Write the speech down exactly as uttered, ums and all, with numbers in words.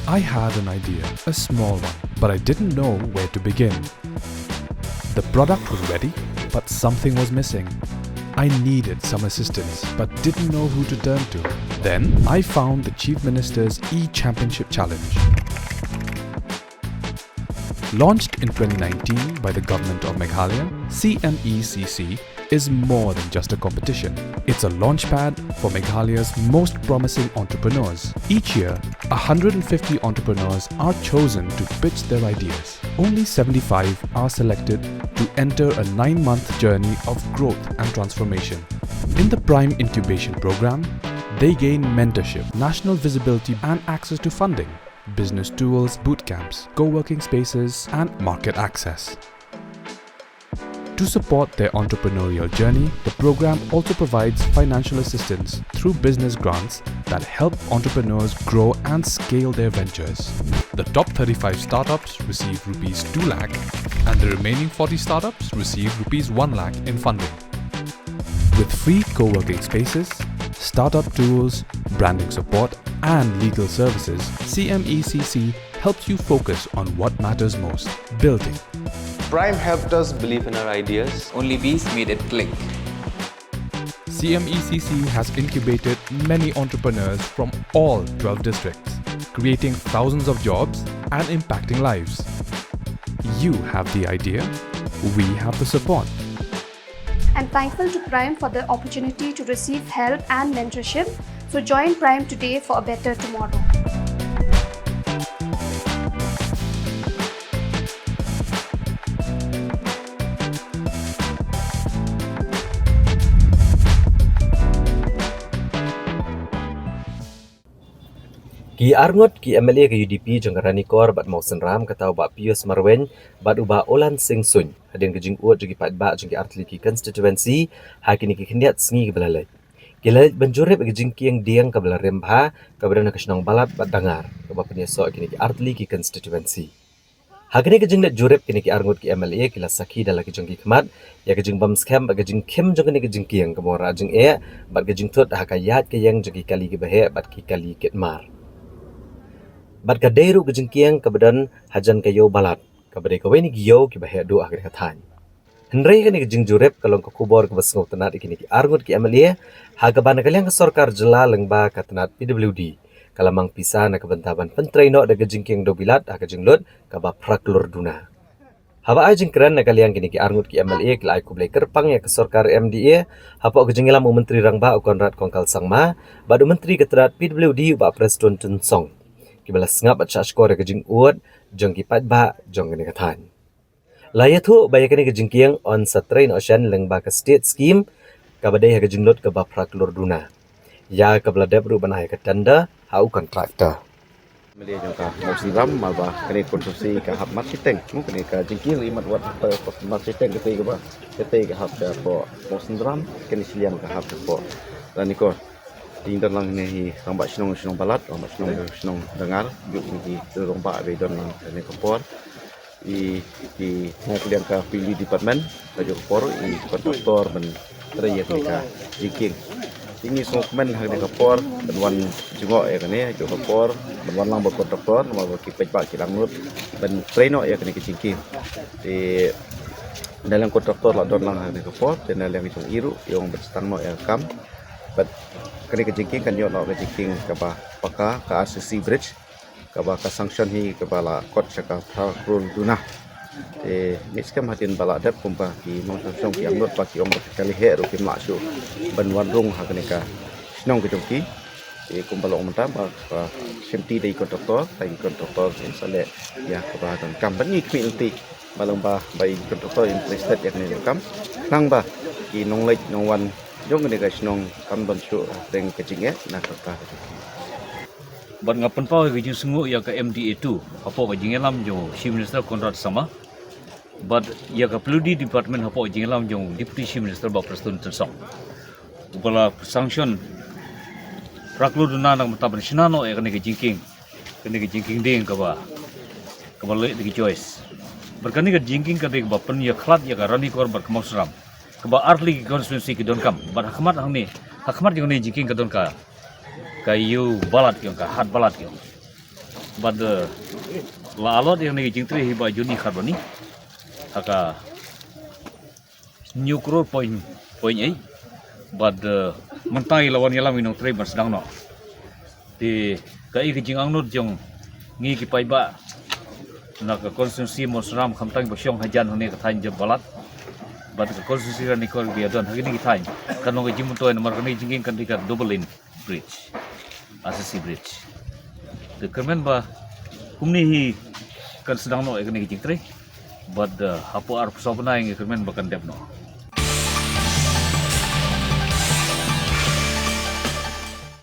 I had an idea, a small one, but I didn't know where to begin. The product was ready, but something was missing. I needed some assistance, but didn't know who to turn to. Then I found the Chief Minister's e-Championship Challenge. Launched in twenty nineteen by the Government of Meghalaya, C M E C C is more than just a competition. It's a launchpad for Meghalaya's most promising entrepreneurs. Each year, one hundred fifty entrepreneurs are chosen to pitch their ideas. Only seventy-five are selected to enter a nine-month journey of growth and transformation. In the Prime Incubation Program, they gain mentorship, national visibility, and access to funding, business tools, boot camps, co-working spaces, and market access. To support their entrepreneurial journey, the program also provides financial assistance through business grants that help entrepreneurs grow and scale their ventures. The top thirty-five startups receive rupees two lakh, and the remaining forty startups receive rupees one lakh in funding. With free co-working spaces, startup tools, branding support, and legal services, C M E C C helps you focus on what matters most: building. Prime helped us believe in our ideas. Only Bees made it click. C M E C C has incubated many entrepreneurs from all twelve districts, creating thousands of jobs and impacting lives. You have the idea, we have the support. I'm thankful to Prime for the opportunity to receive help and mentorship. So join Prime today for a better tomorrow. Ki arngut ki M L A ka U D P jong ka Ranikor bad Mawsynram, kata u Bah Pius Marwein bad u Bah Olan Singh Suin, hadien ka jingud jong ki paidbah jong ki artylli ki constituency ha kine ki khyndiat sngi kiba la leit, ki la leit ban jurip ïa ka jingkieng dieng kaba la rim bha, kaba don ha ka shnong Balat bad Dangar, kaba pynïasoh ïa kine ki artylli ki constituency. Ha kane ka jingleit jurip, kine ki arngut ki M L A ki la sakhi da la ki jong ki khmat ïa ka jingbymskhem bad ka jingkhim jong kane ka jingkieng kaba wanrah jingeh bad ka jingthut ha ka ïaid ka ïeng jong ki kali kiba heh bad ki kali kit mar. Bad ka dei ruh ka jingkieng kaba don hajan ka ïew Balat, kaba dei kawei na ki ïew kiba heh duh ha kane ka thaiñ. Hynrei kane ka jingjurip ka long ka khubor kaba sngewtynnat ïa kine ki arngut ki M L A, ha kaba na ka liang ka sorkar jylla lyngba ka tnat P W D ka la mang pisa na ka bynta ban pyntrei noh da ka jingkieng dewbilat ha ka jinglut kaba phra klur duna. Haba ai jingkren na ka liang, kine ki arngut ki M L A ki la ai khublei kyrpang ïa ka sorkar M D A hapoh ka jingïalam u Myntri Rangbah u Conrad Kongkal Sangma bad u Myntri ka tnat P W D u Bah Prestone Tynsong, kiba la sngap bad shahshkor ïa ka jingud jong ki paidbah jong kane ka thaiñ. La ïathuh ba ïa kane ka jingkieng yn sa trei noh shen lyngba ka state scheme kaba dei ha ka jinglut kaba phra klur duna, ïa kaba la dep ruh ban ai ka tender ha u contractor. M L A jong ka Mawsynram, namar ba kane ka constituency ka hap Marshiteng, mo, kane ka jingkieng imat wat ha Marshiteng, kata kaba, kata ka hap shapoh Mawsynram, kane shiliang ka hap shapoh Ranikor. Te don lang kine hi rangbah shnong, shnong Balat, rangbah shnong, shnong Dangar, juk kine ki rangbah ba don lang kane ka por. I, i, na ka liang ka P W D department, ka jong ka por, i contractor ban trei ïa kane ka jingkieng. Te ngi sngewkmen ha kane ka por ban wan jngoh ïa kane, jong ka por ban wan lang bad contractor, namar ba ki paidbah ki la ngud ban trei noh ïa kane ka jingkieng. Te na liang contractor la don lang ha kane ka por, te na liang jong i ruh i ong ban sdang noh ïa ka kam. Bad kane ka jingkieng kan ïoh noh ka jingkieng kaba paka, ka R C C bridge, kaba ka sanction hi kaba la kot sha ka phra klur duna. Te ngeit skhem hadien ba la dep, kumba ki nongshong shnong ki angnud ba ki ong ba ka kali heh ruh kim lah shuh ban wan rung ha kane ka shnong ka jong ki. Te kumba la ong mynta ba ka shimti da i contractor, da i contractor in sa leh ïa kaba donkam. Bad ngi khmih lynti ba lyngba ba i contractor interested ïa kane ka kam, khnang ba ki nongleit nongwan jong kane ka shnong kam don shuh hapdeng ka jingeh na ka bynta ka jong ki. Bad nga pynpaw ïa ka jingsngewnguh ïa ka M D A two hapoh ka jingïalam jong u Chief Minister Conrad Sangma, bad ïa ka P W D department hapoh ka jingïalam jong u Deputy Chief Minister Bah Prestone Tynsong, uba la sanction phra klur duna na ka bynta ban shna noh ïa kane ka jingkieng, kane ka jingkieng dieng kaba, kaba leh da ki joist. Bad kane ka jingkieng ka dei kaba pynïakhlad ïa ka Ranikor bad ka Mawsynram, kaba artylli ki constituency ki donkam. Bad ha khmat hangne, ha khmat jong kane ka jingkieng ka don ka, ka ïew balat ki ong, ka hat balat ki ong. Bad, eh, la allot ïa kane ka jingtrei hi Bah Johnny Kharbani ha ka hynñiew klur point, point eight. Bad, eh, mynta ngi la wan ïalam ïa u nongtrei ban sdang noh. Te kaei ka jingangnud jong ngi ki paidbah na ka constituency Mawsynram, khamtam ba shong hajan hangne ka thaiñ Jembalat bad ka constituency Ranikor, ba ïadon ha kine ki thaiñ, kan long ka jingmyntoi namar kane ka jingkieng kan dei ka double lane bridge, R C C bridge. Te kyrmen ba kumne hi kan sdang noh ïa kane ka jingtrei. Bad, eh, hapoh arphew saw bnai ngi kyrmen ba kan dep noh.